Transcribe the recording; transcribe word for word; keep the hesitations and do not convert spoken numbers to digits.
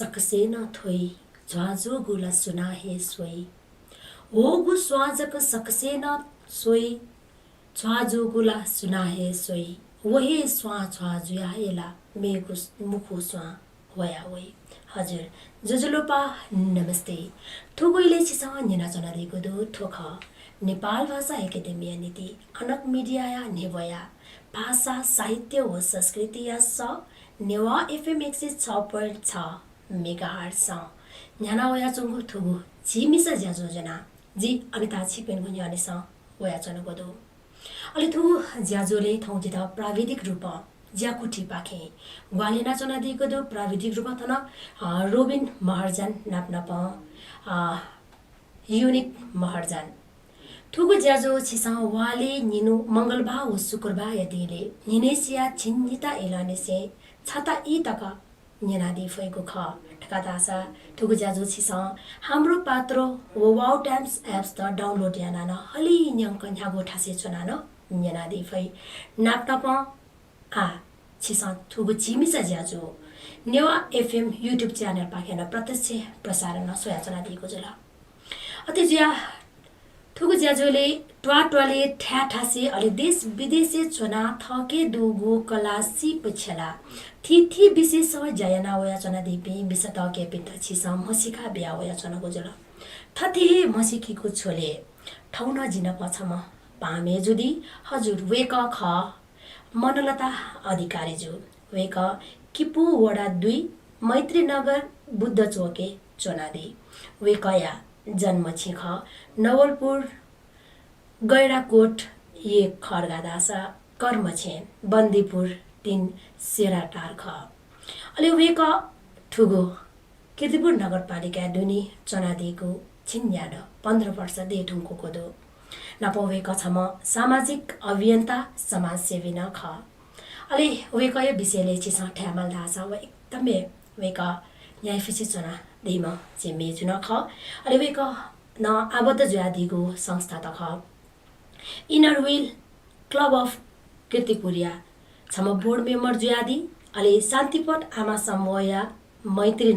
सकसें नं थ्वइ, झ्वाः जूगु ला सुनां हे स्वइ। होगु स्वां जक सकसें नं स्वइ, झ्वाः जूगु ला सुनां हे स्वइ। व हे स्वां झ्वाः जुयाः हे ला मेगु मुखु स्वां ह्वया वइ। हजुर, ज्वजलपा, नमस्ते। थुगु इलय् छिसं न्यनाच्वनादीगु दु थ्व खः नेपाल भाषा एकेडेमीया निंतिं अनक मिडियाया न्ह्यब्वया भाषा, साहित्य व संस्कृतिया सः नेवाः एफएम एक सय छ point छ मेगाहर्ट्जं न्ह्याना वयाच्वंगु थुगु झीमिसा ज्याझ्वः ज्वनाः जि अनिता छिकपिनिगु न्ह्यःने वयाच्वनागु दु। अले थुगु ज्याझ्वलय् थौं जितः प्राविधिक रूपं ज्याकुथिपाखें ग्वाहालि यानाच्वनादीगु दु। प्राविधिक रूपं थन, अ, रोबिन महर्जन नापनापं, अ, युनिक महर्जन। थुगु ज्याझ्वः छिसं वालय् निन्हु मंगलबाः व शुक्रबाःया दिंलय् न्हिनय्सिया झिंनिता इलंनिसें छता ई तक न्यनादी फइगु खः। थुकथं धाःसा थुगु ज्याझ्वः छिसं हाम्रो पात्रो व वाउ टाइम्स एप्सत download यानाः नं हलिं न्यंक न्ह्यागु थासय् च्वनाः नं न्यनादी फइ। नापनापं आः छिसं थुगु झीमिसा ज्याझ्वः नेवाः एफएम YouTube च्यानलपाखें नं प्रत्यक्ष प्रसारण नं स्वयाच्वनादीगु जुल। अथे जुयाः थुगु ज्याझ्वलय् त्वाःत्वालय् थाय् थासय् अले देश विदेशय् च्वनाः थःके दुगु कला, सिप, छेला, थीथी विषयसं ज्या याना वयाच्वनादीपिं मिसातःकेपिन्त छिसं म्हसीका बिया वयाच्वनागु जुल। थथे हे म्हसीकीगु झ्वलय् थौं नं जि नाप छम्ह पाहां मय्जु दी। हजुर, वय्कः खः मनलता अधिकारीजु। वय्कः किपू वडा दुई मैत्रीनगर बुद्धचोकय् च्वनादी। वय्कःया जन्म क्षें खः नवलपुर गैंडाकोट एक, खः धाःसा कर्म क्षें बन्दीपुर तीन सेराटार खः। अले वय्कः थुगु कीर्तिपुर नगरपालिकाय् दुने च्वनादीगु झिंन्यादँ पन्ध्र वर्ष दयेधुंकूगु दु। नापं वय्कः छम्ह सामाजिक अभियन्ता, समाजसेवी नं खः। अले वय्कःया विषयलय् छिसं धायेमाल धाःसा व एकदम हे वय्कः न्ह्याइपुसे च्वनादीम्ह झी मय्जु नं खः। अले वय्कलं आबद्ध जुयादीगु संस्था त खः Inner Wheel Club of कीर्तिपुरया छम्ह board member जुयादी। अले शान्तिपथ आमा समूहया मैत्री